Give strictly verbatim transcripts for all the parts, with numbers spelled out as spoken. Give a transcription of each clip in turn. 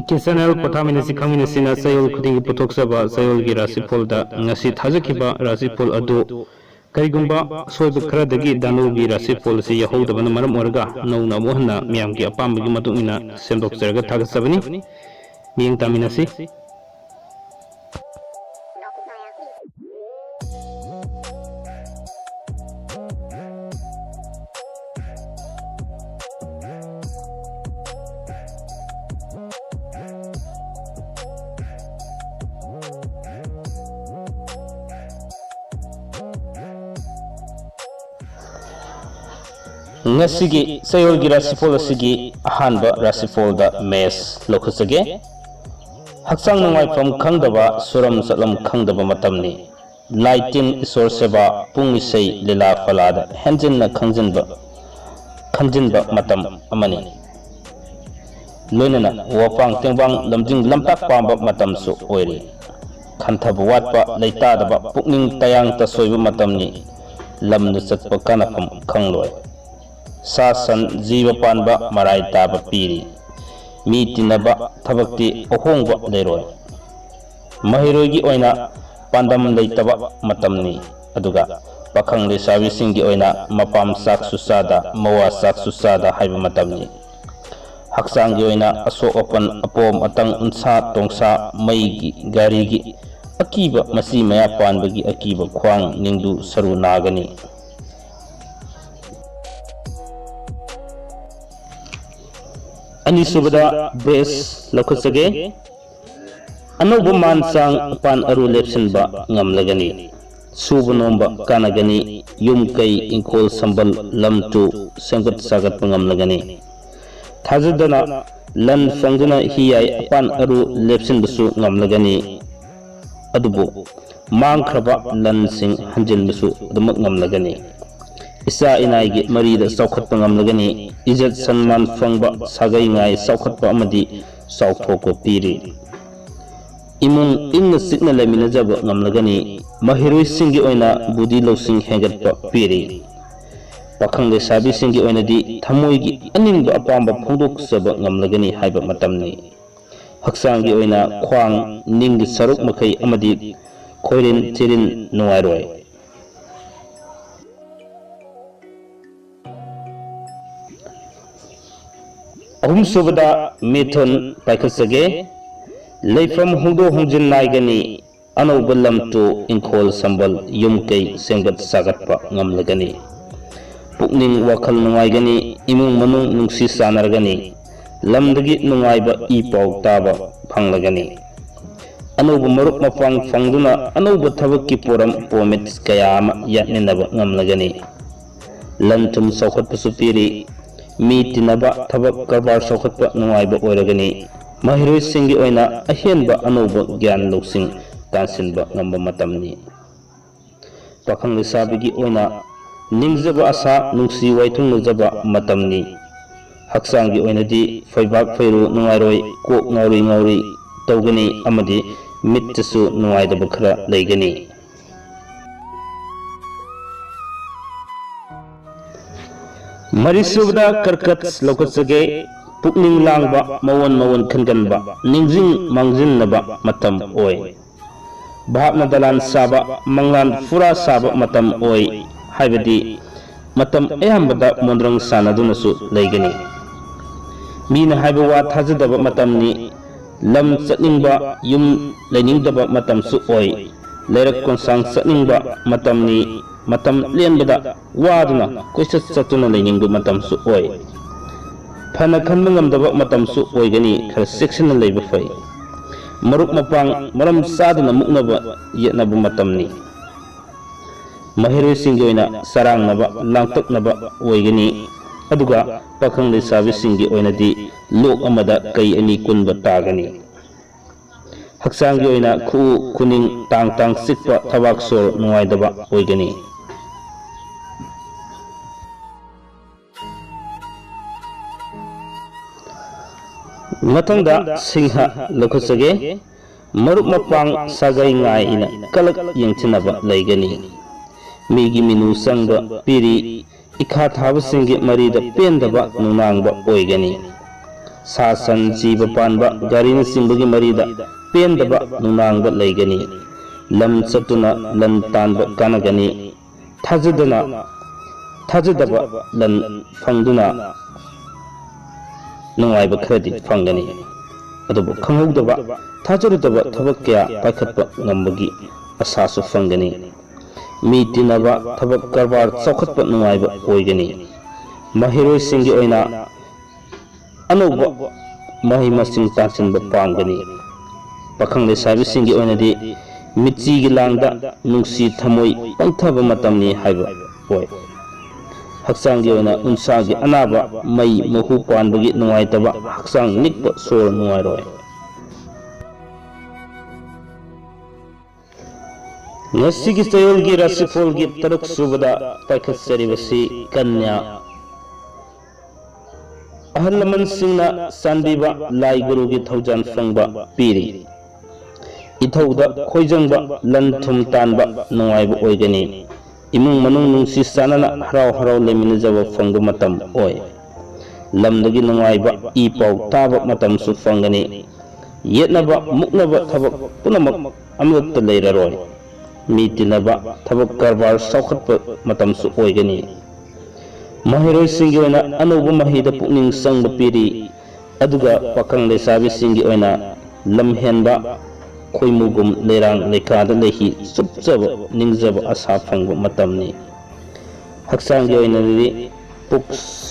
ꯀꯦ channel ꯄꯣꯊꯥꯃꯤꯟꯅꯁꯤ ꯈꯪꯃꯤꯟꯅꯁꯤꯅ ꯆꯌꯣꯜ ꯈꯨꯗꯤꯡꯒꯤ ꯄꯨꯊꯣꯛꯆꯕ ꯆꯌꯣꯜꯒꯤ ꯔꯥꯁꯤꯐꯣꯜꯗ ꯉꯁꯤ ꯊꯥꯖꯈꯤꯕ ꯔꯥꯁꯤꯐꯣꯜ ꯑꯗꯨ ꯀꯔꯤꯒꯨꯝꯕ ꯑꯁꯣꯏꯕ ꯈꯔꯗꯒꯤ ꯗꯥꯅꯨꯒꯤ ꯔꯥꯁꯤꯐꯣꯜ ꯑꯁꯤ ꯌꯧꯍꯧꯗꯕꯅ ꯃꯔꯝ ꯑꯣꯏꯔꯒ ꯅꯧꯅ ꯑꯃꯨꯛ ꯍꯟꯅ ꯃꯤꯌꯥꯝꯒꯤ ꯑꯄꯥꯝꯕꯒꯤ ꯃꯇꯨꯡ ꯏꯟꯅ ꯁꯦꯝꯗꯣꯛꯆꯔꯒ ꯊꯥꯒꯠꯆꯕꯅꯤ꯫ ꯃꯤꯠꯌꯦꯡ ꯇꯥꯃꯤꯟꯅꯁꯤ꯫ ꯉꯁꯤꯒꯤ ꯆꯌꯣꯜꯒꯤ ꯔꯥꯁꯤꯐꯣꯜ ꯑꯁꯤꯒꯤ ꯑꯍꯥꯟꯕ ꯔꯥꯁꯤꯐꯣꯜꯗ ꯃꯦꯁ ꯂꯧꯈꯠꯆꯒꯦ꯫ ꯍꯛꯆꯥꯡ ꯅꯨꯡꯉꯥꯏꯐꯝ ꯈꯪꯗꯕ, ꯁꯨꯔꯝ ꯆꯠꯂꯝ ꯈꯪꯗꯕ ꯃꯇꯝꯅꯤ꯫ ꯂꯥꯏ ꯇꯤꯟ, ꯏꯁꯣꯔ ꯁꯦꯕꯥ, ꯄꯨꯡ ꯏꯁꯩ, ꯂꯤꯂꯥ ꯐꯂꯥꯗ ꯍꯦꯟꯖꯤꯟꯅ ꯈꯪꯖꯤꯟꯕ, ꯈꯟꯖꯤꯟꯕ ꯃꯇꯝ ꯑꯃꯅꯤ꯫ ꯂꯣꯏꯅꯅ ꯋꯥꯄꯥꯡ ꯇꯦꯡꯕꯥꯡ ꯂꯝꯖꯤꯡ ꯂꯝꯇꯥꯛ ꯄꯥꯝꯕ ꯃꯇꯝꯁꯨ ꯑꯣꯏꯔꯤ꯫ ꯈꯟꯊꯕ ꯋꯥꯠꯄ, ꯂꯩꯇꯥꯗꯕ, ꯄꯨꯛꯅꯤꯡ ꯇꯌꯥꯡ ꯇꯁꯣꯏꯕ ꯃꯇꯝꯅꯤ꯫ ꯂꯝꯗ ꯆꯠꯄ ꯀꯥꯟꯅꯐꯝ ꯈꯪꯂꯣꯏ꯫ ꯁꯥ ꯁꯟ ꯖꯤꯕ ꯄꯥꯟꯕ ꯃꯔꯥꯏ ꯇꯥꯕ ꯄꯤꯔꯤ꯫ ꯃꯤ ꯇꯤꯟꯅꯕ ꯊꯕꯛꯇꯤ ꯑꯍꯣꯡꯕ ꯂꯩꯔꯣꯏ꯫ ꯃꯍꯩꯔꯣꯏꯒꯤ ꯑꯣꯏꯅ ꯄꯥꯟꯗꯝ ꯂꯩꯇꯕ ꯃꯇꯝꯅꯤ꯫ ꯑꯗꯨꯒ ꯄꯥꯈꯪ ꯂꯩꯁꯥꯕꯤꯁꯤꯡꯒꯤ ꯑꯣꯏꯅ ꯃꯄꯥꯝ ꯆꯥꯛꯁꯨ ꯆꯥꯗ, ꯃꯋꯥ ꯆꯥꯛꯁꯨ ꯆꯥꯗ ꯍꯥꯏꯕ ꯃꯇꯝꯅꯤ꯫ ꯍꯛꯆꯥꯡꯒꯤ ꯑꯣꯏꯅ ꯑꯁꯣꯛ ꯑꯄꯟ, ꯑꯄꯣꯝ ꯑꯇꯪ, ꯎꯟꯁꯥ ꯇꯣꯡꯁꯥ, ꯃꯩꯒꯤ, ꯒꯥꯔꯤꯒꯤ ꯑꯀꯤꯕ, ꯃꯆꯤ ꯃꯌꯥ ꯄꯥꯟꯕꯒꯤ ꯑꯀꯤꯕ, ꯈ꯭ꯋꯥꯡ, ꯅꯤꯡꯗꯨ, ꯁꯔꯨ ꯅꯥꯒꯅꯤ꯫ ꯑꯅꯤꯁꯨꯕꯗ ꯕꯦꯁ ꯂꯧꯈꯠꯆꯒꯦ꯫ ꯑꯅꯧꯕ ꯃꯥꯟ ꯆꯥꯡ ꯄꯥꯟ ꯑꯔꯨ ꯂꯦꯞꯁꯤꯟꯕ ꯉꯝꯂꯒꯅꯤ꯫ ꯁꯨꯕ ꯅꯣꯝꯕ ꯀꯥꯟꯅꯒꯅꯤ꯫ ꯌꯨꯝ ꯀꯩ, ꯏꯪꯈꯣꯜ ꯁꯝꯕꯜ, ꯂꯝ ꯇꯨ ꯁꯦꯝꯒꯠ ꯁꯥꯒꯠꯄ ꯉꯝꯂꯒꯅꯤ꯫ ꯊꯥꯖꯗꯅ ꯂꯟ ꯐꯪꯗꯨꯅ ꯍꯤ ꯌꯥꯏ ꯑꯄꯥꯟ ꯑꯔꯨ ꯂꯦꯞꯁꯤꯟꯕꯁꯨ ꯉꯝꯂꯒꯅꯤ꯫ ꯑꯗꯨꯕꯨ ꯃꯥꯡꯈ꯭ꯔꯕ ꯂꯟꯁꯤꯡ ꯍꯟꯖꯤꯟꯕꯁꯨ ꯑꯗꯨꯃꯛ ꯉꯝꯂꯒꯅꯤ꯫ ꯏꯆꯥ ꯏꯅꯥꯏꯒꯤ ꯃꯔꯤꯗ ꯆꯥꯎꯈꯠꯄ ꯉꯝꯂꯒꯅꯤ꯫ ꯏꯖꯠ ꯁꯟꯃꯥꯟ ꯐꯪꯕ, ꯁꯥꯒꯩ ꯉꯥꯏ ꯆꯥꯎꯈꯠꯄ ꯑꯃꯗꯤ ꯆꯥꯎꯊꯣꯛꯄ ꯄꯤꯔꯤ꯫ ꯏꯃꯨꯡ ꯏꯪꯅ ꯆꯤꯛꯅ ꯂꯩꯃꯤꯟꯅꯖꯕ ꯉꯝꯂꯒꯅꯤ꯫ ꯃꯍꯩꯔꯣꯏꯁꯤꯡꯒꯤ ꯑꯣꯏꯅ ꯕꯨꯙꯤ ꯂꯧꯁꯤꯡ ꯍꯦꯟꯒꯠꯄ ꯄꯤꯔꯤ꯫ ꯄꯥꯈꯪ ꯂꯩꯁꯥꯕꯤꯁꯤꯡꯒꯤ ꯑꯣꯏꯅꯗꯤ ꯊꯃꯣꯏꯒꯤ ꯑꯅꯤꯡꯕ ꯑꯄꯥꯝꯕ ꯐꯣꯡꯗꯣꯛꯆꯕ ꯉꯝꯂꯒꯅꯤ ꯍꯥꯏꯕ ꯃꯇꯝꯅꯤ꯫ ꯍꯛꯆꯥꯡꯒꯤ ꯑꯣꯏꯅ ꯈ꯭ꯋꯥꯡ, ꯅꯤꯡꯒꯤ ꯁꯔꯨꯛ ꯃꯈꯩ ꯑꯃꯗꯤ ꯈꯣꯏꯔꯤꯟ ꯆꯤꯔꯤꯟ ꯅꯨꯡꯉꯥꯏꯔꯣꯏ꯫ ꯑꯍꯨꯝꯁꯨꯕꯗ ꯃꯤꯊꯨꯟ ꯄꯥꯏꯈꯠꯆꯒꯦ꯫ ꯂꯩꯐꯝ ꯍꯣꯡꯗꯣꯛ ꯍꯣꯡꯖꯤꯟ ꯅꯥꯏꯒꯅꯤ꯫ ꯑꯅꯧꯕ ꯂꯝ ꯇꯨ ꯏꯪꯈꯣꯜ ꯁꯝꯕꯜ ꯌꯨꯝ ꯀꯩ ꯁꯦꯝꯒꯠ ꯁꯥꯒꯠꯄ ꯉꯝꯂꯒꯅꯤ꯫ ꯄꯨꯛꯅꯤꯡ ꯋꯥꯈꯜ ꯅꯨꯡꯉꯥꯏꯒꯅꯤ꯫ ꯏꯃꯨꯡ ꯃꯅꯨꯡ ꯅꯨꯡꯁꯤ ꯆꯥꯟꯅꯔꯒꯅꯤ꯫ ꯂꯝꯗꯒꯤ ꯅꯨꯡꯉꯥꯏꯕ ꯏ ꯄꯥꯎ ꯇꯥꯕ ꯐꯪꯂꯒꯅꯤ꯫ ꯑꯅꯧꯕ ꯃꯔꯨꯞ ꯃꯄꯥꯡ ꯐꯪꯗꯨꯅ ꯑꯅꯧꯕ ꯊꯕꯛꯀꯤ ꯄꯣꯔꯝ ꯄꯣꯃꯤꯠ ꯀꯌꯥ ꯑꯃ ꯌꯥꯠꯃꯤꯟꯅꯕ ꯉꯝꯂꯒꯅꯤ꯫ ꯂꯟ ꯊꯨꯝ ꯆꯥꯎꯈꯠꯄꯁꯨ ꯄꯤꯔꯤ꯫ ꯃꯤ ꯇꯤꯟꯅꯕ, ꯊꯕꯛ ꯀꯔꯕꯥꯔ ꯆꯥꯎꯈꯠꯄ ꯅꯨꯡꯉꯥꯏꯕ ꯑꯣꯏꯔꯒꯅꯤ꯫ ꯃꯍꯩꯔꯣꯏꯁꯤꯡꯒꯤ ꯑꯣꯏꯅ ꯑꯍꯦꯟꯕ ꯑꯅꯧꯕ ꯒ꯭ꯌꯥꯟ ꯂꯧꯁꯤꯡ ꯇꯥꯟꯁꯤꯟꯕ ꯉꯝꯕ ꯃꯇꯝꯅꯤ꯫ ꯄꯥꯈꯪ ꯂꯩꯁꯥꯕꯤꯒꯤ ꯑꯣꯏꯅ ꯅꯤꯡꯖꯕ ꯑꯁꯥ, ꯅꯨꯡꯁꯤ ꯋꯥꯏꯊꯨꯡꯅꯖꯕ ꯃꯇꯝꯅꯤ꯫ ꯍꯛꯆꯥꯡꯒꯤ ꯑꯣꯏꯅꯗꯤ ꯐꯩꯕꯥꯛ ꯐꯩꯔꯨ ꯅꯨꯡꯉꯥꯏꯔꯣꯏ, ꯀꯣꯛ ꯉꯥꯎꯔꯤ ꯉꯥꯎꯔꯤ ꯇꯧꯒꯅꯤ ꯑꯃꯗꯤ ꯃꯤꯠꯇꯁꯨ ꯅꯨꯡꯉꯥꯏꯇꯕ ꯈꯔ ꯂꯩꯒꯅꯤ꯫ ꯃꯔꯤꯁꯨꯕꯗ ꯀꯔꯀꯠ ꯂꯧꯈꯠꯆꯒꯦ꯫ ꯄꯨꯛꯅꯤꯡ ꯂꯥꯡꯕ, ꯃꯑꯣꯟ ꯃꯑꯣꯟ ꯈꯟꯒꯟꯕ, ꯅꯤꯡꯁꯤꯡ ꯃꯥꯡꯖꯤꯟꯅꯕ ꯃꯇꯝ ꯑꯣꯏ꯫ ꯚꯥꯞꯅ ꯗꯂꯥꯟ ꯁꯥꯕ, ꯃꯪꯂꯥꯟ ꯐꯨꯔꯥ ꯁꯥꯕ ꯃꯇꯝ ꯑꯣꯏ꯫ ꯍꯥꯏꯕꯗꯤ ꯃꯇꯝ ꯑꯌꯥꯝꯕꯗ ꯃꯣꯟꯗ꯭ꯔꯪ ꯁꯥꯟꯅꯗꯨꯅꯁꯨ ꯂꯩꯒꯅꯤ꯫ ꯃꯤꯅ ꯍꯥꯏꯕ ꯋꯥ ꯊꯥꯖꯗꯕ ꯃꯇꯝꯅꯤ꯫ ꯂꯝ ꯆꯠꯅꯤꯡꯕ, ꯌꯨꯝ ꯂꯩꯅꯤꯡꯗꯕ ꯃꯇꯝꯁꯨ ꯑꯣꯏ꯫ ꯂꯩꯔꯛ ꯀꯣꯟꯁꯥꯡ ꯆꯠꯅꯤꯡꯕ ꯃꯇꯝꯅꯤ꯫ ꯃꯇꯝ ꯂꯦꯟꯕꯗ ꯋꯥꯗꯨꯅ ꯀꯣꯏꯆꯠ ꯆꯠꯇꯨꯅ ꯂꯩꯅꯤꯡꯕ ꯃꯇꯝꯁꯨ ꯑꯣꯏ꯫ ꯐꯅ ꯈꯟꯕ ꯉꯝꯗꯕ ꯃꯇꯝꯁꯨ ꯑꯣꯏꯒꯅꯤ꯫ ꯈꯔ ꯆꯦꯛꯁꯤꯟꯅ ꯂꯩꯕ ꯐꯩ꯫ ꯃꯔꯨꯞ ꯃꯄꯥꯡ ꯃꯔꯝ ꯆꯥꯗꯅ ꯃꯨꯛꯅꯕ ꯌꯦꯠꯅꯕ ꯃꯇꯝꯅꯤ꯫ ꯃꯍꯩꯔꯣꯏꯁꯤꯡꯒꯤ ꯑꯣꯏꯅ ꯆꯔꯥꯡꯅꯕ, ꯂꯥꯡꯇꯛꯅꯕ ꯑꯣꯏꯒꯅꯤ꯫ ꯑꯗꯨꯒ ꯄꯥꯈꯪ ꯂꯩꯁꯥꯕꯤꯁꯤꯡꯒꯤ ꯑꯣꯏꯅꯗꯤ ꯂꯣꯛ ꯑꯃꯗ ꯀꯩ ꯑꯅꯤ ꯀꯨꯟꯕ ꯇꯥꯒꯅꯤ꯫ ꯍꯛꯆꯥꯡꯒꯤ ꯑꯣꯏꯅ ꯈꯨꯎ, ꯈꯨꯅꯤꯡ, ꯇꯥꯡ ꯇꯥꯡ ꯆꯤꯛꯄ, ꯊꯕꯥꯛ ꯁꯣꯔ ꯅꯨꯡꯉꯥꯏꯇꯕ ꯑꯣꯏꯒꯅꯤ꯫ ꯃꯊꯪꯗ ꯁꯤꯡꯍ ꯂꯧꯈꯠꯆꯒꯦ꯫ ꯃꯔꯨꯞ ꯃꯄꯥꯡ ꯁꯥꯒꯩ ꯉꯥꯏꯅ ꯀꯂꯛ ꯌꯦꯡꯊꯤꯅꯕ ꯂꯩꯒꯅꯤ꯫ ꯃꯤꯒꯤ ꯃꯤꯅꯨ ꯆꯪꯕ ꯄꯤꯔꯤ꯫ ꯏꯈꯥ ꯊꯥꯕꯁꯤꯡꯒꯤ ꯃꯔꯤꯗ ꯄꯦꯟꯗꯕ ꯅꯨꯡꯅꯥꯡꯕ ꯑꯣꯏꯒꯅꯤ꯫ ꯁꯥ ꯁꯟ, ꯖꯤꯕ ꯄꯥꯟꯕ, ꯒꯥꯔꯤꯅꯆꯤꯡꯕꯒꯤ ꯃꯔꯤꯗ ꯄꯦꯟꯗꯕ ꯅꯨꯡꯅꯥꯡꯕ ꯂꯩꯒꯅꯤ꯫ ꯂꯝ ꯆꯠꯇꯨꯅ ꯂꯟ ꯇꯥꯟꯕ ꯀꯥꯟꯅꯒꯅꯤ꯫ ꯊꯥꯖꯗꯅ ꯊꯥꯖꯗꯕ ꯂꯟ ꯐꯪꯗꯨꯅ ꯅꯨꯡꯉꯥꯏꯕ ꯈꯔꯗꯤ ꯐꯪꯒꯅꯤ꯫ ꯑꯗꯨꯕꯨ ꯈꯪꯍꯧꯗꯕ, ꯊꯥꯖꯔꯨꯗꯕ ꯊꯕꯛ ꯀꯌꯥ ꯄꯥꯏꯈꯠꯄ ꯉꯝꯕꯒꯤ ꯑꯁꯥꯁꯨ ꯐꯪꯒꯅꯤ꯫ ꯃꯤ ꯇꯤꯟꯅꯕ, ꯊꯕꯛ ꯀꯔꯕꯥꯔ ꯆꯥꯎꯈꯠꯄ ꯅꯨꯡꯉꯥꯏꯕ ꯑꯣꯏꯒꯅꯤ꯫ ꯃꯍꯩꯔꯣꯏꯁꯤꯡꯒꯤ ꯑꯣꯏꯅ ꯑꯅꯧꯕ ꯃꯍꯩ ꯃꯁꯤꯡ ꯇꯥꯟꯁꯤꯟꯕ ꯄꯥꯝꯒꯅꯤ꯫ ꯄꯥꯈꯪ ꯂꯩꯁꯥꯕꯤꯁꯤꯡꯒꯤ ꯑꯣꯏꯅꯗꯤ ꯃꯤꯠꯆꯤꯒꯤ ꯂꯥꯡꯗ ꯅꯨꯡꯁꯤ ꯊꯃꯣꯏ ꯄꯪꯊꯕ ꯃꯇꯝꯅꯤ ꯍꯥꯏꯕ ꯑꯣꯏ꯫ ꯍꯛꯆꯥꯡꯒꯤ ꯑꯣꯏꯅ ꯎꯟꯁꯥꯒꯤ ꯑꯅꯥꯕ, ꯃꯩ ꯃꯍꯨ ꯄꯥꯟꯕꯒꯤ ꯅꯨꯡꯉꯥꯏꯇꯕ, ꯍꯛꯆꯥꯡ ꯅꯤꯛꯄ, ꯁꯣꯔ ꯅꯨꯡꯉꯥꯏꯔꯣꯏ꯫ ꯉꯁꯤꯒꯤ ꯆꯌꯣꯜꯒꯤ ꯔꯥꯁꯤꯐꯣꯜꯒꯤ ꯇꯔꯨꯛ ꯁꯨꯕꯗ ꯄꯥꯏꯈꯠꯆꯔꯤꯕꯁꯤ ꯀꯟꯌꯥ꯫ ꯑꯍꯜ ꯂꯃꯟꯁꯤꯡꯅ ꯆꯥꯟꯕꯤꯕ, ꯂꯥꯏ ꯒꯨꯔꯨꯒꯤ ꯊꯧꯖꯥꯜ ꯐꯪꯕ ꯄꯤꯔꯤ꯫ ꯏꯊꯧꯗ ꯈꯣꯏꯖꯪꯕ, ꯂꯟ ꯊꯨꯝ ꯇꯥꯟꯕ ꯅꯨꯡꯉꯥꯏꯕ ꯑꯣꯏꯒꯅꯤ꯫ ꯏꯃꯨꯡ ꯃꯅꯨꯡ ꯅꯨꯡꯁꯤ ꯆꯥꯟꯅꯅ ꯍꯔꯥꯎ ꯍꯔꯥꯎ ꯂꯩꯃꯤꯟꯅꯖꯕ ꯐꯪꯕ ꯃꯇꯝ ꯑꯣꯏ꯫ ꯂꯝꯗꯒꯤ ꯅꯨꯡꯉꯥꯏꯕ ꯏ ꯄꯥꯎ ꯇꯥꯕ ꯃꯇꯝꯁꯨ ꯐꯪꯒꯅꯤ꯫ ꯌꯦꯠꯅꯕ ꯃꯨꯛꯅꯕ ꯊꯕꯛ ꯄꯨꯝꯅꯃꯛ ꯑꯃꯠꯇ ꯂꯩꯔꯔꯣꯏ꯫ ꯃꯤ ꯇꯤꯟꯅꯕ, ꯊꯕꯛ ꯀꯔꯕꯥꯔ ꯆꯥꯎꯈꯠꯄ ꯃꯇꯝꯁꯨ ꯑꯣꯏꯒꯅꯤ꯫ ꯃꯍꯩꯔꯣꯏꯁꯤꯡꯒꯤ ꯑꯣꯏꯅ ꯑꯅꯧꯕ ꯃꯍꯩꯗ ꯄꯨꯛꯅꯤꯡ ꯆꯪꯕ ꯄꯤꯔꯤ꯫ ꯑꯗꯨꯒ ꯄꯥꯈꯪ ꯂꯩꯁꯥꯕꯤꯁꯤꯡꯒꯤ ꯑꯣꯏꯅ ꯂꯝꯍꯦꯟꯕ, ꯈꯣꯏꯃꯨꯒꯨꯝ ꯂꯩꯔꯥꯡ ꯂꯩꯀꯥꯗ ꯂꯩꯍꯤ ꯆꯨꯞꯆꯕ, ꯅꯤꯡꯖꯕ ꯑꯁꯥ ꯐꯪꯕ ꯃꯇꯝꯅꯤ꯫ ꯍꯛꯆꯥꯡꯒꯤ ꯑꯣꯏꯅꯗꯤ ꯄꯨꯛ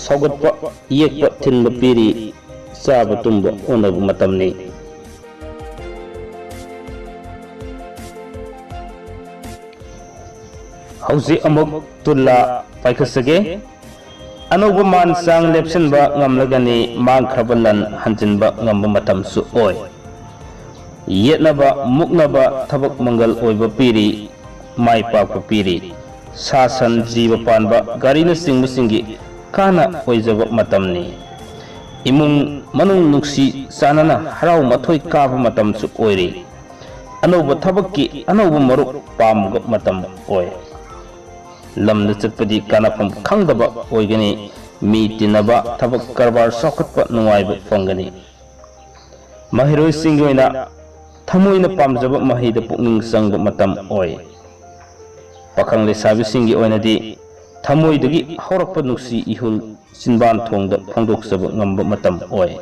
ꯁꯧꯒꯠꯄ, ꯌꯦꯛꯄ ꯊꯤꯟꯕ ꯄꯤꯔꯤ꯫ ꯆꯥꯕ ꯇꯨꯝꯕ ꯑꯣꯟꯅꯕ ꯃꯇꯝꯅꯤ꯫ ꯍꯧꯖꯤꯛ ꯑꯃꯨꯛ ꯇꯨꯂꯥ ꯄꯥꯏꯈꯠꯆꯒꯦ꯫ ꯑꯅꯧꯕ ꯃꯥꯟ ꯆꯥꯡ ꯂꯦꯞꯁꯤꯟꯕ ꯉꯝꯂꯒꯅꯤ, ꯃꯥꯡꯈ꯭ꯔꯕ ꯂꯟ ꯍꯟꯖꯤꯟꯕ ꯉꯝꯕ ꯃꯇꯝꯁꯨ ꯑꯣꯏ꯫ ꯌꯦꯠꯅꯕ, ꯃꯨꯛꯅꯕ ꯊꯕꯛ ꯃꯪꯒꯜ ꯑꯣꯏꯕ ꯄꯤꯔꯤ, ꯃꯥꯏ ꯄꯥꯛꯄ ꯄꯤꯔꯤ꯫ ꯁꯥ ꯁꯟ ꯖꯤꯕ ꯄꯥꯟꯕ, ꯒꯥꯔꯤꯅꯆꯤꯡꯕꯁꯤꯡꯒꯤ ꯀꯥꯟꯅ ꯑꯣꯏꯖꯕ ꯃꯇꯝꯅꯤ꯫ ꯏꯃꯨꯡ ꯃꯅꯨꯡ ꯅꯨꯡꯁꯤ ꯆꯥꯟꯅꯅ ꯍꯔꯥꯎ ꯃꯊꯣꯏ ꯀꯥꯕ ꯃꯇꯝꯁꯨ ꯑꯣꯏꯔꯤ꯫ ꯑꯅꯧꯕ ꯊꯕꯛꯀꯤ ꯑꯅꯧꯕ ꯃꯔꯨꯞ ꯄꯥꯝꯕ ꯃꯇꯝ ꯑꯣꯏ꯫ ꯂꯝꯗ ꯆꯠꯄꯗꯤ ꯀꯥꯟꯅꯐꯝ ꯈꯪꯗꯕ ꯑꯣꯏꯒꯅꯤ꯫ ꯃꯤ ꯇꯤꯟꯅꯕ, ꯊꯕꯛ ꯀꯔꯕꯥꯔ ꯆꯥꯎꯈꯠꯄ, ꯅꯨꯡꯉꯥꯏꯕ ꯐꯪꯒꯅꯤ꯫ ꯃꯍꯩꯔꯣꯏꯁꯤꯡꯒꯤ ꯑꯣꯏꯅ ꯊꯃꯣꯏꯅ ꯄꯥꯝꯖꯕ ꯃꯍꯩꯗ ꯄꯨꯛꯅꯤꯡ ꯆꯪꯕ ꯃꯇꯝ ꯑꯣꯏ꯫ ꯄꯥꯈꯪ ꯂꯩꯁꯥꯕꯤꯁꯤꯡꯒꯤ ꯑꯣꯏꯅꯗꯤ ꯊꯃꯣꯏꯗꯒꯤ ꯍꯧꯔꯛꯄ ꯅꯨꯡꯁꯤ ꯏꯍꯨꯜ ꯆꯤꯟꯕꯥꯟ ꯊꯣꯡꯗ ꯐꯣꯡꯗꯣꯛꯆꯕ ꯉꯝꯕ ꯃꯇꯝ ꯑꯣꯏ꯫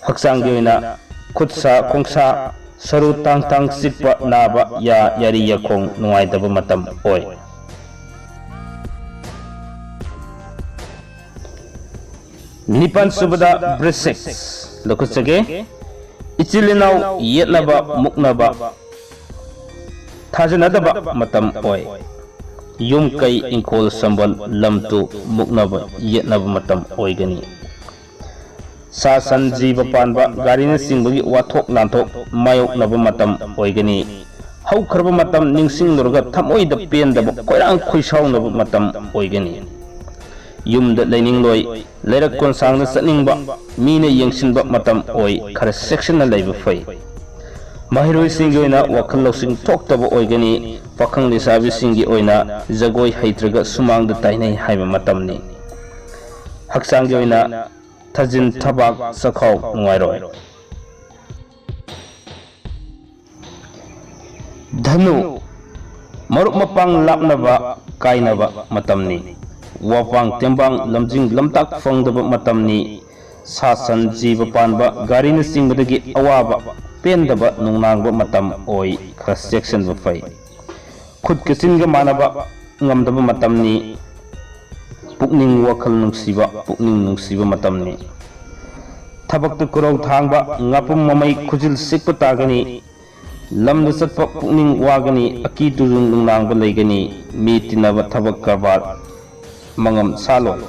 ꯍꯛꯆꯥꯡꯒꯤ ꯑꯣꯏꯅ ꯈꯨꯠ ꯁꯥ ꯈꯣꯡ ꯁꯥ, ꯁꯔꯨ ꯇꯥꯡ ꯇꯥꯡ ꯆꯤꯛꯄ, ꯅꯥꯕ, ꯌꯥ ꯌꯥꯔꯤ ꯌꯥꯈꯣꯡ ꯅꯨꯡꯉꯥꯏꯇꯕ ꯃꯇꯝ ꯑꯣꯏ꯫ ꯅꯤꯄꯥꯟ ꯁꯨꯕꯗ ꯕ꯭ꯔꯤꯁꯤꯛ ꯂꯧꯈꯠꯆꯒꯦ꯫ ꯏꯆꯤꯜ ꯏꯅꯥꯎ ꯌꯦꯠꯅꯕ, ꯃꯨꯛꯅꯕ, ꯊꯥꯖꯅꯗꯕ ꯃꯇꯝ ꯑꯣꯏ꯫ ꯌꯨꯝ ꯀꯩ, ꯏꯪꯈꯣꯜ ꯁꯝꯕꯜ, ꯂꯝ ꯇꯨ ꯃꯨꯛꯅꯕ ꯌꯦꯠꯅꯕ ꯃꯇꯝ ꯑꯣꯏꯒꯅꯤ꯫ ꯁꯥ ꯁꯟ ꯖꯤꯕ ꯄꯥꯟꯕ, ꯒꯥꯔꯤꯅꯆꯤꯡꯕꯒꯤ ꯋꯥꯊꯣꯛ ꯂꯥꯟꯊꯣꯛ ꯃꯥꯌꯣꯛꯅꯕ ꯃꯇꯝ ꯑꯣꯏꯒꯅꯤ꯫ ꯍꯧꯈ꯭ꯔꯕ ꯃꯇꯝ ꯅꯤꯡꯁꯤꯡꯂꯨꯔꯒ ꯊꯃꯣꯏꯗ ꯄꯦꯟꯗꯕ, ꯈꯣꯏꯔꯥꯡ ꯈꯣꯏꯁꯥꯎꯅꯕ ꯃꯇꯝ ꯑꯣꯏꯒꯅꯤ꯫ ꯌꯨꯝꯗ ꯂꯩꯅꯤꯡꯂꯣꯏ, ꯂꯩꯔꯛ ꯀꯣꯟꯁꯥꯡꯗ ꯆꯠꯅꯤꯡꯕ, ꯃꯤꯅ ꯌꯦꯡꯁꯤꯟꯕ ꯃꯇꯝ ꯑꯣꯏ, ꯈꯔ ꯆꯦꯛꯁꯤꯟꯅ ꯂꯩꯕ ꯐꯩ꯫ ꯃꯍꯩꯔꯣꯏꯁꯤꯡꯒꯤ ꯑꯣꯏꯅ ꯋꯥꯈꯜ ꯂꯧꯁꯤꯡ ꯊꯣꯛꯇꯕ ꯑꯣꯏꯒꯅꯤ꯫ ꯄꯥꯈꯪ ꯂꯩꯁꯥꯕꯤꯁꯤꯡꯒꯤ ꯑꯣꯏꯅ ꯖꯒꯣꯏ ꯍꯩꯇ꯭ꯔꯒ ꯁꯨꯃꯥꯡꯗ ꯇꯥꯏꯅꯩ ꯍꯥꯏꯕ ꯃꯇꯝꯅꯤ꯫ ꯍꯛꯆꯥꯡꯒꯤ ꯑꯣꯏꯅ ꯊꯥꯖꯤꯟ ꯊꯕꯥꯛ ꯆꯈꯥꯎ ꯅꯨꯡꯉꯥꯏꯔꯣꯏ꯫ ꯙꯅꯨ, ꯃꯔꯨꯞ ꯃꯄꯥꯡ ꯂꯥꯞꯅꯕ ꯀꯥꯏꯅꯕ ꯃꯇꯝꯅꯤ꯫ ꯋꯥꯄꯥꯡ ꯇꯦꯡꯕꯥꯡ ꯂꯝꯖꯤꯡ ꯂꯝꯇꯥꯛ ꯐꯪꯗꯕ ꯃꯇꯝꯅꯤ꯫ ꯁꯥ ꯁꯟ ꯖꯤꯕ ꯄꯥꯟꯕ ꯒꯥꯔꯤꯅꯆꯤꯡꯕꯗꯒꯤ ꯑꯋꯥꯕ ꯄꯦꯟꯗꯕ ꯅꯨꯡꯅꯥꯡꯕ ꯃꯇꯝ ꯑꯣꯏ꯫ ꯈꯔ ꯆꯦꯛꯁꯤꯟꯕ ꯐꯩ꯫ ꯈꯨꯠ ꯀꯆꯤꯟꯒ ꯃꯥꯟꯅꯕ ꯉꯝꯗꯕ ꯃꯇꯝꯅꯤ꯫ ꯄꯨꯛꯅꯤꯡ ꯋꯥꯈꯜ ꯅꯨꯡꯁꯤꯕ, ꯄꯨꯛꯅꯤꯡ ꯅꯨꯡꯁꯤꯕ ꯃꯇꯝꯅꯤ꯫ ꯊꯕꯛꯇ ꯈꯨꯔꯧ ꯊꯥꯡꯕ, ꯉꯥꯄꯨꯝ ꯃꯃꯩ ꯈꯨꯖꯤꯜ ꯁꯤꯛꯄ ꯇꯥꯒꯅꯤ꯫ ꯂꯝꯗ ꯆꯠꯄ ꯄꯨꯛꯅꯤꯡ ꯋꯥꯒꯅꯤ, ꯑꯀꯤ ꯇꯨꯖꯨꯡ ꯅꯨꯡꯅꯥꯡꯕ ꯂꯩꯒꯅꯤ꯫ ꯃꯤ ꯇꯤꯟꯅꯕ, ꯊꯕꯛ ꯀꯔꯕꯥꯔ ꯃꯉꯝ ꯁꯥꯂꯣꯏ꯫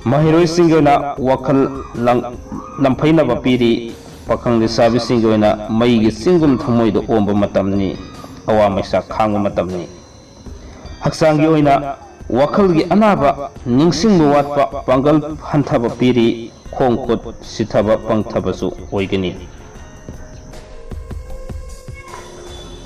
ꯃꯍꯩꯔꯣꯏꯁꯤꯡꯒꯤ ꯑꯣꯏꯅ ꯋꯥꯈꯜ ꯂꯥꯡ-, ꯂꯝꯐꯩꯅꯕ ꯄꯤꯔꯤ꯫ ꯄꯥꯈꯪ ꯂꯩꯁꯥꯕꯤꯁꯤꯡꯒꯤ ꯑꯣꯏꯅ ꯃꯩꯒꯤ ꯆꯤꯡꯒꯨꯝ ꯊꯃꯣꯏꯗ ꯑꯣꯝꯕ ꯃꯇꯝꯅꯤ꯫ ꯑꯋꯥ ꯃꯩꯁꯥ ꯈꯥꯡꯕ ꯃꯇꯝꯅꯤ꯫ ꯍꯛꯆꯥꯡꯒꯤ ꯑꯣꯏꯅ ꯋꯥꯈꯜꯒꯤ ꯑꯅꯥꯕ, ꯅꯤꯡꯁꯤꯡꯕ ꯋꯥꯠꯄ, ꯄꯥꯡꯒꯜ ꯍꯟꯊꯕ ꯄꯤꯔꯤ꯫ ꯈꯣꯡ ꯈꯨꯠ ꯁꯤꯊꯕ ꯄꯪꯊꯕꯁꯨ ꯑꯣꯏꯒꯅꯤ꯫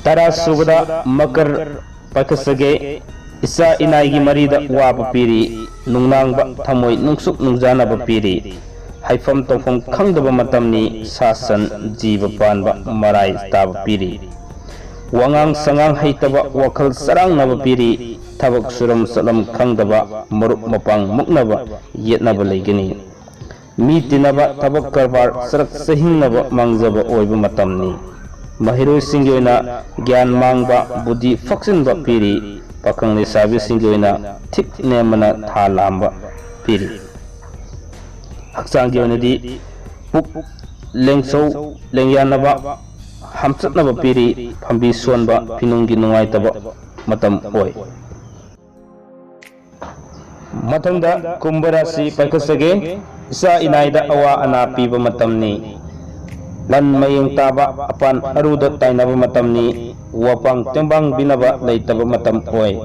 ꯇꯔꯥ ꯁꯨꯕꯗ ꯃꯀꯔ ꯄꯥꯏꯈꯠꯆꯒꯦ꯫ ꯏꯆꯥ ꯏꯅꯥꯏꯒꯤ ꯃꯔꯤꯗ ꯋꯥꯕ ꯄꯤꯔꯤ, ꯅꯨꯡꯅꯥꯡꯕ ꯊꯃꯣꯏ ꯅꯨꯡꯁꯨꯛ ꯅꯨꯡꯖꯥꯅꯕ ꯄꯤꯔꯤ꯫ ꯍꯥꯏꯐꯝ ꯇꯧꯐꯝ ꯈꯪꯗꯕ ꯃꯇꯝꯅꯤ, ꯁꯥ ꯁꯟ ꯖꯤꯕ ꯄꯥꯟꯕ ꯃꯔꯥꯏ ꯇꯥꯕ ꯄꯤꯔꯤ꯫ ꯋꯥꯉꯥꯡ ꯁꯉꯥꯡ ꯍꯩꯇꯕ, ꯋꯥꯈꯜ ꯆꯔꯥꯡꯅꯕ ꯄꯤꯔꯤ꯫ ꯊꯕꯛ ꯁꯨꯔꯝ ꯆꯠꯂꯝ ꯈꯪꯗꯕ, ꯃꯔꯨꯞ ꯃꯄꯥꯡ ꯃꯨꯛꯅꯕ, ꯌꯦꯠꯅꯕ ꯂꯩꯒꯅꯤ꯫ ꯃꯤ ꯇꯤꯟꯅꯕ, ꯊꯕꯛ ꯀꯔꯕꯥꯔ, ꯆꯔꯛ ꯆꯍꯤꯡꯅꯕ ꯃꯥꯡꯖꯕ ꯑꯣꯏꯕ ꯃꯇꯝꯅꯤ꯫ ꯃꯍꯩꯔꯣꯏꯁꯤꯡꯒꯤ ꯑꯣꯏꯅ ꯒ꯭ꯌꯥꯟ ꯃꯥꯡꯕ, ꯕꯨꯙꯤ ꯐꯛꯆꯤꯟꯕ ꯄꯤꯔꯤ꯫ ꯄꯥꯈꯪ ꯂꯩꯁꯥꯕꯤꯁꯤꯡꯒꯤ ꯑꯣꯏꯅ ꯊꯤꯛ ꯅꯦꯝꯕꯅ ꯊꯥ ꯂꯥꯝꯕ ꯄꯤꯔꯤ꯫ ꯍꯛꯆꯥꯡꯒꯤ ꯑꯣꯏꯅꯗꯤ ꯄꯨꯛ ꯂꯦꯡꯁꯧ ꯂꯦꯡꯌꯥꯟꯅꯕ, ꯍꯥꯝꯆꯠꯅꯕ ꯄꯤꯔꯤ꯫ ꯐꯝꯕꯤ ꯁꯣꯟꯕ, ꯐꯤꯅꯨꯡꯒꯤ ꯅꯨꯡꯉꯥꯏꯇꯕ ꯃꯇꯝ ꯑꯣꯏ꯫ ꯃꯊꯪꯗ ꯀꯨꯝꯚ ꯔꯥꯁꯤ ꯄꯥꯏꯈꯠꯆꯒꯦ꯫ ꯏꯆꯥ ꯏꯅꯥꯏꯗ ꯑꯋꯥ ꯑꯅꯥ ꯄꯤꯕ ꯃꯇꯝꯅꯤ꯫ ꯂꯟ ꯃꯌꯦꯡ ꯇꯥꯕ, ꯑꯄꯥꯟ ꯑꯔꯨꯗ ꯇꯥꯏꯅꯕ ꯃꯇꯝꯅꯤ꯫ ꯋꯥꯄꯥꯡ ꯇꯦꯡꯕꯥꯡꯕꯤꯅꯕ ꯂꯩꯇꯕ ꯃꯇꯝ ꯑꯣꯏ꯫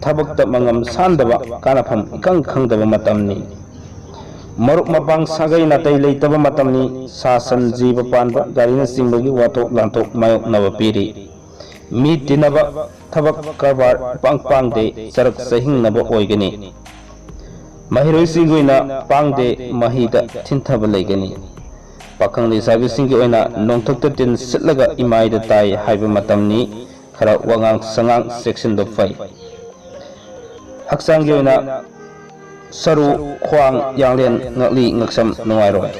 ꯊꯕꯛꯇ ꯃꯉꯝ ꯁꯥꯟꯗꯕ, ꯀꯥꯟꯅꯐꯝ ꯏꯈꯪ ꯈꯪꯗꯕ ꯃꯇꯝꯅꯤ꯫ ꯃꯔꯨꯞ ꯃꯄꯥꯡ ꯁꯥꯒꯩ ꯅꯥꯇꯩ ꯂꯩꯇꯕ ꯃꯇꯝꯅꯤ꯫ ꯁꯥ ꯁꯟ ꯖꯤꯕ ꯄꯥꯟꯕ, ꯒꯥꯔꯤꯅꯆꯤꯡꯕꯒꯤ ꯋꯥꯊꯣꯛ ꯂꯥꯟꯊꯣꯛ ꯃꯥꯌꯣꯛꯅꯕ ꯄꯤꯔꯤ꯫ ꯃꯤ ꯇꯤꯟꯅꯕ, ꯊꯕꯛ ꯀꯔꯕꯥꯔ ꯏꯄꯥꯡ ꯄꯥꯡꯗꯦ, ꯆꯔꯛ ꯆꯍꯤꯡꯅꯕ ꯑꯣꯏꯒꯅꯤ꯫ ꯃꯍꯩꯔꯣꯏꯁꯤꯡꯒꯤ ꯑꯣꯏꯅ ꯄꯥꯡꯗꯦ, ꯃꯍꯩꯗ ꯊꯤꯟꯊꯕ ꯂꯩꯒꯅꯤ꯫ ꯄꯥꯈꯪ ꯂꯩꯁꯥꯕꯤꯁꯤꯡꯒꯤ ꯑꯣꯏꯅ ꯅꯣꯡꯊꯛꯇ ꯇꯤꯟ ꯁꯤꯠꯂꯒ ꯏꯃꯥꯏꯗ ꯇꯥꯏ ꯍꯥꯏꯕ ꯃꯇꯝꯅꯤ꯫ ꯈꯔ ꯋꯥꯉꯥꯡ ꯁꯉꯥꯡ ꯆꯦꯛꯁꯤꯟꯕ ꯐꯩ꯫ ꯍꯛꯆꯥꯡꯒꯤ ꯑꯣꯏꯅ ꯁꯔꯨ, ꯈ꯭ꯋꯥꯡ, ꯌꯥꯡꯂꯦꯟ, ꯉꯛꯂꯤ, ꯉꯛꯁꯝ ꯅꯨꯡꯉꯥꯏꯔꯣꯏ꯫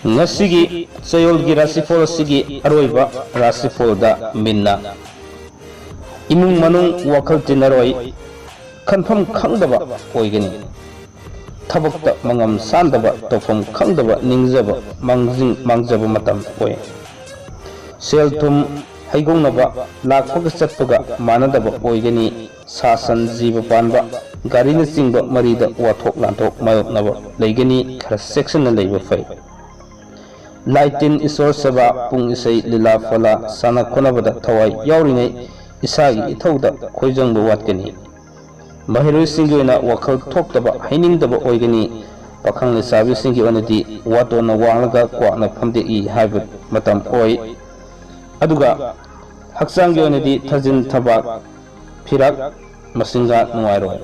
ꯉꯁꯤꯒꯤ ꯆꯌꯣꯜꯒꯤ ꯔꯥꯁꯤꯐꯣꯜ ꯑꯁꯤꯒꯤ ꯑꯔꯣꯏꯕ ꯔꯥꯁꯤꯐꯣꯜꯗ ꯃꯤꯟꯅ ꯏꯃꯨꯡ ꯃꯅꯨꯡ ꯋꯥꯈꯜ ꯇꯤꯟꯅꯔꯣꯏ, ꯈꯟꯐꯝ ꯈꯪꯗꯕ ꯑꯣꯏꯒꯅꯤ꯫ ꯊꯕꯛꯇ ꯃꯉꯝ ꯁꯥꯟꯗꯕ, ꯇꯧꯐꯝ ꯈꯪꯗꯕ, ꯅꯤꯡꯖꯕ ꯃꯥꯡꯖꯤꯡ ꯃꯥꯡꯖꯕ ꯃꯇꯝ ꯑꯣꯏ꯫ ꯁꯦꯜ ꯊꯨꯝ ꯍꯩꯒꯣꯡꯅꯕ, ꯂꯥꯛꯄꯒ ꯆꯠꯄꯒ ꯃꯥꯟꯅꯗꯕ ꯑꯣꯏꯒꯅꯤ꯫ ꯁꯥ ꯁꯟ ꯖꯤꯕ ꯄꯥꯟꯕ, ꯒꯥꯔꯤꯅꯆꯤꯡꯕ ꯃꯔꯤꯗ ꯋꯥꯊꯣꯛ ꯂꯥꯟꯊꯣꯛ ꯃꯥꯌꯣꯛꯅꯕ ꯂꯩꯒꯅꯤ꯫ ꯈꯔ ꯆꯦꯛꯁꯤꯟꯅ ꯂꯩꯕ ꯐꯩ꯫ ꯂꯥꯏ ꯇꯤꯟ, ꯏꯁꯣꯔ ꯁꯦꯕꯥ, ꯄꯨꯡ ꯏꯁꯩ, ꯂꯤꯂꯥ ꯐꯂꯥ, ꯁꯥꯟꯅ ꯈꯣꯠꯅꯕꯗ ꯊꯋꯥꯏ ꯌꯥꯎꯔꯤꯉꯩ ꯏꯁꯥꯒꯤ ꯏꯊꯧꯗ ꯈꯣꯏꯖꯪꯕ ꯋꯥꯠꯀꯅꯤ꯫ ꯃꯍꯩꯔꯣꯏꯁꯤꯡꯒꯤ ꯑꯣꯏꯅ ꯋꯥꯈꯜ ꯊꯣꯛꯇꯕ, ꯍꯩꯅꯤꯡꯗꯕ ꯑꯣꯏꯒꯅꯤ꯫ ꯄꯥꯈꯪ ꯂꯩꯁꯥꯕꯤꯁꯤꯡꯒꯤ ꯑꯣꯏꯅꯗꯤ ꯋꯥꯇꯣꯟꯅ ꯋꯥꯡꯂꯒ ꯀ꯭ꯋꯥꯛꯅ ꯐꯝꯗꯦꯛꯏ ꯍꯥꯏꯕ ꯃꯇꯝ ꯑꯣꯏ꯫ ꯑꯗꯨꯒ ꯍꯛꯆꯥꯡꯒꯤ ꯑꯣꯏꯅꯗꯤ ꯊꯥꯖꯤꯟ ꯊꯕꯥꯛ, ꯐꯤꯔꯥꯛ, ꯃꯁꯤꯡꯒ ꯅꯨꯡꯉꯥꯏꯔꯣꯏ꯫